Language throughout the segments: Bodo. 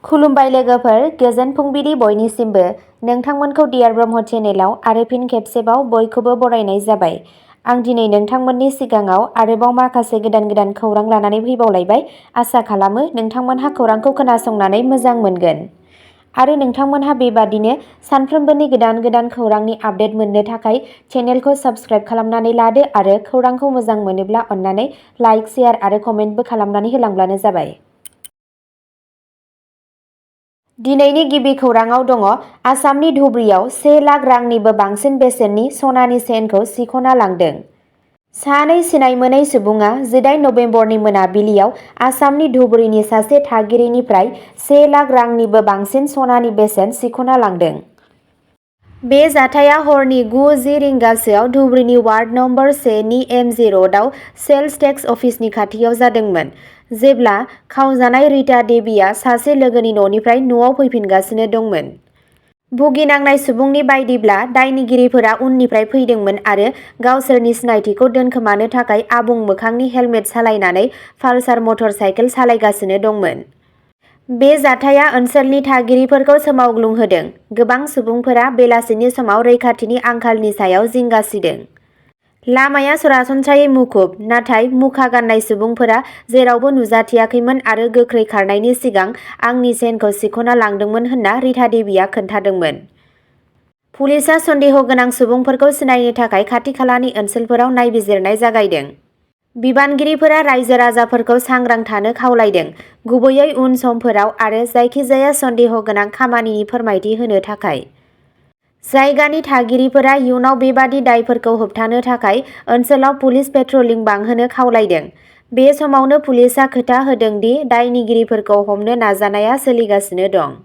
खुलुमबाय लोगोफोर, गोजोन फुंबिलि बयनिसिमबो। नोंथांमोनखौ डियार ब्रह्म चेनेलाव आरो फिन खेबसेबाव बयखौबो बरायनाय जाबाय। आं दिनै नोंथांमोननि सिगाङाव आरोबाव माखासे गोदान खौरां लानानै फैबावलायबाय। आसा खालामो नोंथांमोनहा खौरांखौ खोनासंनानै मोजां मोनगोन। आरो नोंथांमोनहा बेबादिनो सानफ्रोमबोनि गोदान खौरांनि आपडेट मोननो थाखाय चेनेलखौ साबस्क्राइब खालामनानै लादो आरो खौरांखौ मोजां मोनोब्ला अन्नानै लाइक, शेयार आरो कमेन्टबो खालामनानै होलांब्लानो जाबाय। दिनैनि गिबि खौराङाव दङ आसामनि धुबुरीयाव 1 लाख रांनिबो बांसिन बेसेननि सनानि चेनखौ सिख'ना लांदों। सानै सिनाय मोनै सुबुङा 14 नबेम्बरनि मोनाबिलियाव आसामनि धुबुरीनि सासे थागिरिनिफ्राय 1 लाख रांनिबो बांसिन सनानि बेसेन सिख'ना लांदों। बे जाथाया हरनि 9:10 रिंगासोआव धुबुरीनि वार्ड नम्बर 1 नि MG र'डआव सेल्स टेक्स अफिसनि खाथियाव जादोंमोन, जेब्ला खावजानाय रीता देवीआ सासे लोगोनि न'निफ्राय न'आव फैफिनगासिनो दंमोन। भुगिनांनाय सुबुंनि बायदिब्ला दायनिगिरिफोरा उननिफ्राय फैदोंमोन आरो गावसोरनि सिनायथिखौ दोनखोमानो थाखाय आबुं मोखांनि हेलमेट सालायनानै पालसार मटर साइकेल सालायगासिनो दंमोन। बे जाथाया ओनसोलनि थागिरिफोरखौ सोमावग्लुंहोदों। गोबां सुबुंफोरा बेलासिनि समाव रैखाथिनि आंखालनि सायाव जिंगा सिदों। लामाया सरासनस्रायै मुखुब, नाथाय मुखा गाननाय सुबुंफोरा जेरावबो नुजाथियाखैमोन आरो गोख्रै खारनायनि सिगां आंनि चेनखौ सिख'ना लांदोंमोन होनना रीता देवीआ खोन्थादोंमोन। पुलिसआ सन्देह गोनां सुबुंफोरखौ सिनायनो थाखाय खाथि-खालानि ओनसोलफोराव नायबिजिरनाय जागायदों। बिबानगिरिफोरा रायजो-राजाफोरखौ सांग्रां थानो खावलायदों, गुबैयै उन समफोराव आरो जायखिजाया सन्देह गोनां खामानिनि फोरमायथि होनो थाखाय। जायगानि थागिरिफोरा इयुनाव बेबादि दायफोरखौ होबथानो थाखाय ओनसोलाव पुलिस पेट्रलिं बांहोनो खावलायदों। बे समावनो पुलिसआ खोथा होदों दि दायनिगिरिफोरखौ हमनो नाजानाया सोलिगासिनो दं।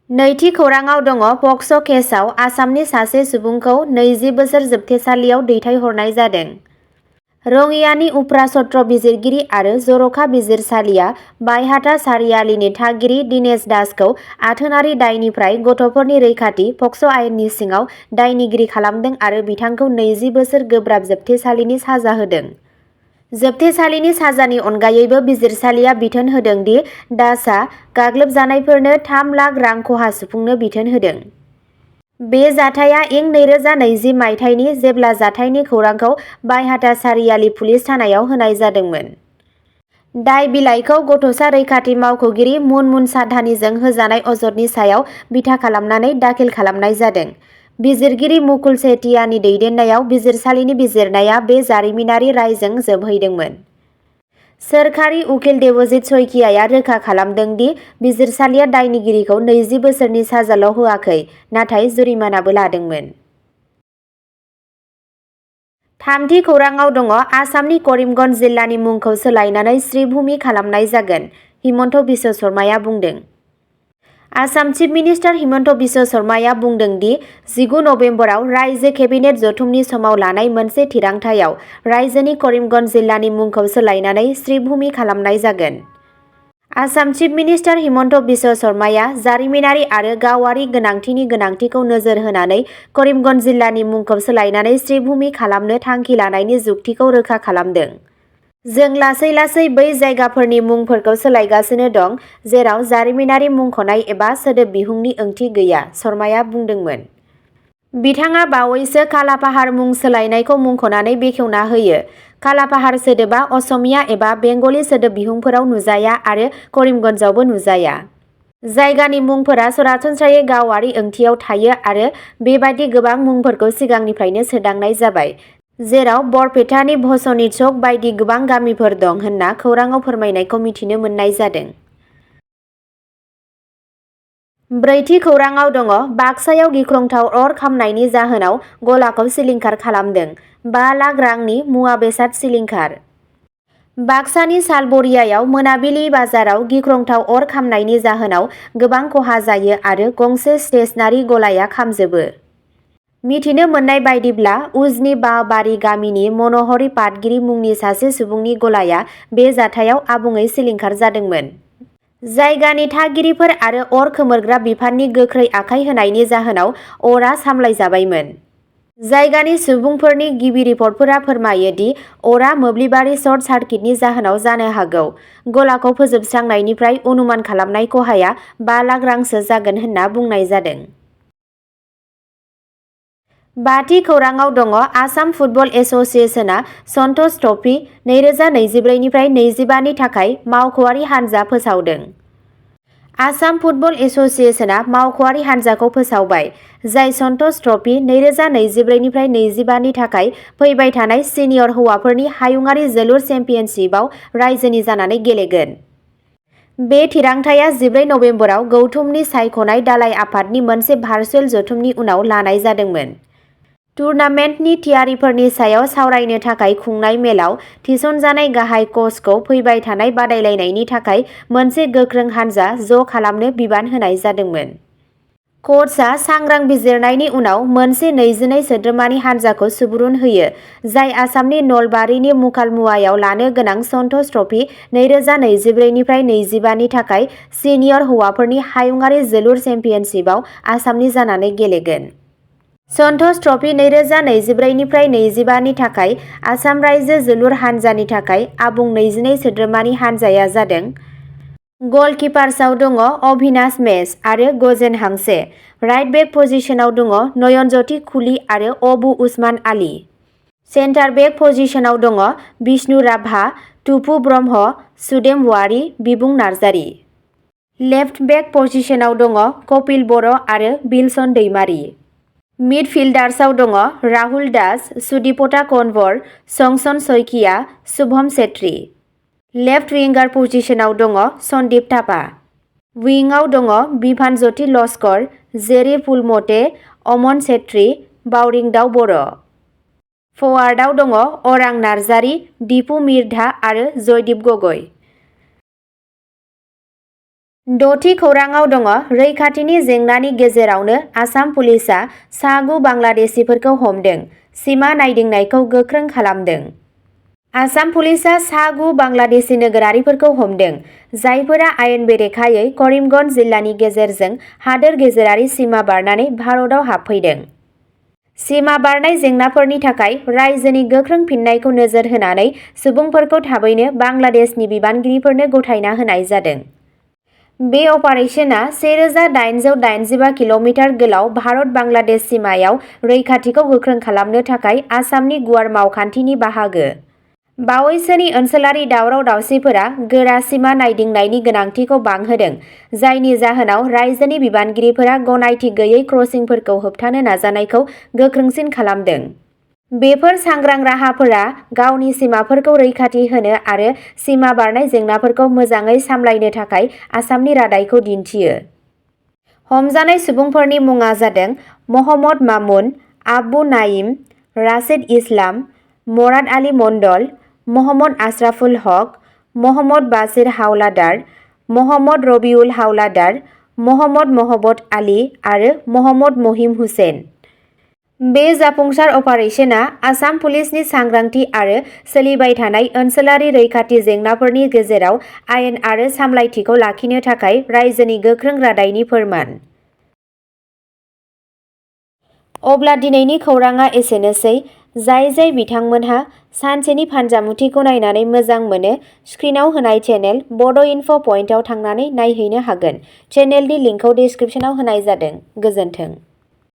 नैथि खौराङाव दङ पक्स' केसआव आसामनि सासे सुबुंखौ 20 बोसोर जोबथेसालियाव दैथायहरनाय जादों। रङियानि उफ्रा सत्र बिजिरगिरि आरो जर'खा बिजिरसालिया बायहाथा सारियालिनि थागिरि दिनेश दासखौ आथोनारि दायनिफ्राय गथ'फोरनि रैखाथि पक्स' आयेननि सिङाव दायनिगिरि खालामदों आरो बिथांखौ 20 बोसोर गोब्राब जोबथेसालिनि साजा होदों। जोबथेसालिनि साजानि अनगायैबो बिजिरसालिया बिथोन होदों दि दासआ गाग्लोबजानायफोरनो 3 लाख रां खहा सुफुंनो बिथोन होदों। बे जाथाया इं 2020 मायथाइनि जेब्ला जाथायनि खौरांखौ बायहाथा सारियालि पुलिस थानायाव होनाय जादोंमोन। दाय बिलाइखौ गथ'सा रैखाथि मावख'गिरि मुनमुन साधानीजों होजानाय अजदनि सायाव बिथा खालामनानै दाखिल खालामनाय जादों। बिजिरगिरि मुकुल सेतियानि दैदेननायाव बिजिरसालिनि बिजिरनाया बे जारिमिनारि रायजों जोबहैदोंमोन। सोरखारि उखिल देबजित सइकियाआ रोखा खालामदों दि बिजिरसालिया दायनिगिरिखौ 20 बोसोरनि साजाल' होआखै, नाथाय जुरिमानाबो लादोंमोन। थामथि खौराङाव दङ आसामनि करिमगन्ज जिल्लानि मुंखौ सोलायनानै श्रीभूमि खालामनाय जागोन, हिमन्त बिश्व शर्माया बुंदों। आसाम चिफ मिनिस्टार हिमन्त बिश्व शर्माया बुंदों दि 19 नबेम्बराव रायजो केबिनेट जथुमनि समाव लानाय मोनसे थिरांथायाव रायजोनि करिमगन्ज जिल्लानि मुंखौ सोलायनानै श्रीभूमि खालामनाय जागोन। आसाम चिफ मिनिस्टार हिमन्त बिश्व शर्माया जारिमिनारि आरो गावारि गोनांथिनि गोनांथिखौ नोजोर होनानै करिमगन्ज जिल्लानि मुंखौ सोलायनानै श्रीभूमि खालामनो थांखि लानायनि जुक्तिखौ रोखा खालामदों। जों लासै बै जायगाफोरनि मुंफोरखौ सोलायगासिनो दं जेराव जारिमिनारि मुंख'नाय एबा सोदोब बिहुंनि ओंथि गैया, शर्माया बुंदोंमोन। बिथाङा बावैसो कालापाहार मुं सोलायनायखौ मुंख'नानै बेखेवना होयो। कालापाहार सोदोबा असमिया एबा बेंगली सोदोब बिहुंफोराव नुजाया आरो करिमगन्जआवबो नुजाया। जायगानि मुंफोरा सरासनस्रायै गावारि ओंथियाव थायो आरो बेबादि गोबां मुंफोरखौ सिगांनिफ्रायनो सोदांनाय जाबाय, जेराव बरपेटानि भसनि चक बायदि गोबां गामिफोर दं होनना खौराङाव फोरमायनायखौ मिथिनो मोननाय जादों। ब्रैथि खौराङाव दङ बाक्सायाव गिख्रंथाव अर खामनायनि जाहोनाव गलाखौ सिलिंखार खालामदों, 5 लाख रांनि मुवा बेसाद सिलिंखार। बाक्सानि सालबरियायाव मोनाबिलि बाजाराव गिख्रंथाव अर खामनायनि जाहोनाव गोबां खहा जायो आरो गंसे स्टेशनारि गलाया खामजोबो। मिथिनो मोननाय बायदिब्ला उजनि बाबारि गामिनि मन'हरी पाटगिरि मुंनि सासे सुबुंनि गलाया बे जाथायाव आबुङै सिलिंखार जादोंमोन। जायगानि थागिरिफोर आरो अर खोमोरग्रा बिफाननि गोख्रै आखाय होनायनि जाहोनाव अरआ सामलायजाबायमोन। जायगानि सुबुंफोरनि गिबि रिपर्टफोरा फोरमायो दि अरआ मोब्लिबारि सर्ट सार्किटनि जाहोनाव जानो हागौ। गलाखौ फोजोबस्रांनायनिफ्राय अनुमान खालामनाय खहाया 5 लाख रांसो जागोन होनना बुंनाय जादों। बाथि खौराङाव दङ आसाम फुटबल एस'सिएशनआ सन्टोष ट्रफी 2024 निफ्राय 25 नि थाखाय मावख'आरि हानजा फोसावदों। आसाम फुटबल एस'सिएशनआ मावख'आरि हानजाखौ फोसावबाय, जाय सन्टोष ट्रफी 2024 निफ्राय 25 नि थाखाय फैबाय थानाय सिनियर हौवाफोरनि हायुंआरि जोलुर चेम्पियनशिपआव रायजोनि जानानै गेलेगोन। बे थिरांथाया 14 नबेम्बराव गौथुमनि सायख'नाय दालाय आफादनि मोनसे भार्चुएल जथुमनि उनाव लानाय जादोंमोन। टुर्नामेन्टनि थियारिफोरनि सायाव सावरायनो थाखाय खुंनाय मेलाव थिसनजानाय गाहाय कचखौ फैबाय थानाय बादायलायनायनि थाखाय मोनसे गोख्रों हानजा ज' खालामनो बिबान होनाय जादोंमोन। कचआ सांग्रां बिजिरनायनि उनाव मोनसे 22 सोद्रोमानि हानजाखौ सुबुरुन होयो, जाय आसामनि नलबारीनि मुकालमुवायाव लानो गोनां सन्टोष ट्रफी 2024 निफ्राय 25 नि थाखाय सिनियर हौवाफोरनि हायुंआरि जोलुर चेम्पियनशिपआव आसामनि जानानै गेलेगोन। सन्टोष ट्रफी 2024 निफ्राय 25 नि थाखाय आसाम रायजो जोलुर हानजानि थाखाय आबुं 22 सोद्रोमानि हानजाया जादों। गलकिपार्सआव दङ अभिनाश मेस आरो गजेन हांसे। राइट बेक पजिशनाव दङ नयनज्योति कुली आरो अबु उस्मान आली। सेन्टार बेक पजिशनाव दङ बिष्णु राभा, टुपु ब्रह्म, सुदेम वारी, बिबुं नार्जारी। लेफ्ट बेक पजिशनाव दङ कपिल बर' आरो बिलसन दैमारी। मिडफिल्डार्सआव दङ राहुल दास, सुदीपता कन्वर, संसन सइकिया, शुभम छेत्री। लेफ्ट विंगार पजिशनाव दङ सन्दीप थापा। विंगआव दङ बिभानज्योति लस्कर, जेरी पुलमते, अमन छेत्री, बावरिंदाव बर'। फरवार्डआव दङ अरां नार्जारी, दीपु मिर्धा आरो जयदीप गगৈ। द'थि खौराङाव दङ रैखाथिनि जेंनानि गेजेरावनो आसाम पुलिसआ सा 9 बांलादेशीफोरखौ हमदों, सिमा नायदिंनायखौ गोख्रों खालामदों। आसाम पुलिसआ सा 9 बांलादेशी नोगोरारिफोरखौ हमदों, जायफोरा आयेन बेरेखायै करिमगन्ज जिल्लानि गेजेरजों हादोर गेजेरारि सिमा बारनानै भारतआव हाबफैदों। सिमा बारनाय जेंनाफोरनि थाखाय रायजोनि गोख्रों फिननायखौ नोजोर होनानै सुबुंफोरखौ थाबैनो बांलादेशनि बिबानगिरिफोरनो गथायना होनाय जादों। बे अपारेशनआ 1885 किल'मिटार गोलाव भारत-बांलादेश सिमायाव रैखाथिखौ गोख्रों खालामनो थाखाय आसामनि गुवार मावखान्थिनि बाहागो। बावैसोनि ओनसोलारि दावराव-दावसिफोरा गोरा सिमा नायदिंनायनि गोनांथिखौ बांहोदों, जायनि जाहोनाव रायजोनि बिबानगिरिफोरा गनायथि गैयै क्रसिंफोरखौ होबथानो नाजानायखौ गोख्रोंसिन खालामदों। बेफोर सांग्रां राहाफोरा गावनि सिमाफोरखौ रैखाथि होनो आरो सिमा बारनाय जेंनाफोरखौ मोजाङै सामलायनो थाखाय आसामनि रादायखौ दिन्थियो। हमजानाय सुबुंफोरनि मुङा जादों महम्मद मामुन, आब्बु नाइम, राशिद इस्लाम, मराद आली मण्डल, महम्मद आशराफुल हक, महम्मद बाशिर हावलादार, महम्मद रबिउल हावलादार, महम्मद महबत आली आरो महम्मद महिम हुसैन। बे जाफुंसार अपारेशनआ आसाम पुलिसनि सांग्रांथि आरो सोलिबाय थानाय ओनसोलारि रैखाथि जेंनाफोरनि गेजेराव आयेन आरो सामलायथिखौ लाखिनो थाखाय रायजोनि गोख्रों रादायनि फोरमान। अब्ला दिनैनि खौराङा एसेनोसै। जाय बिथांमोनहा सानसेनि फानजामुथिखौ नायनानै मोजां मोनो, स्क्रिनाव होनाय चेनेल बड' इनफ' पइन्टआव थांनानै नायहैनो हागोन। चेनेलनि लिंकखौ डिस्क्रिप्शनाव होनाय जादों। गोजोन्थों।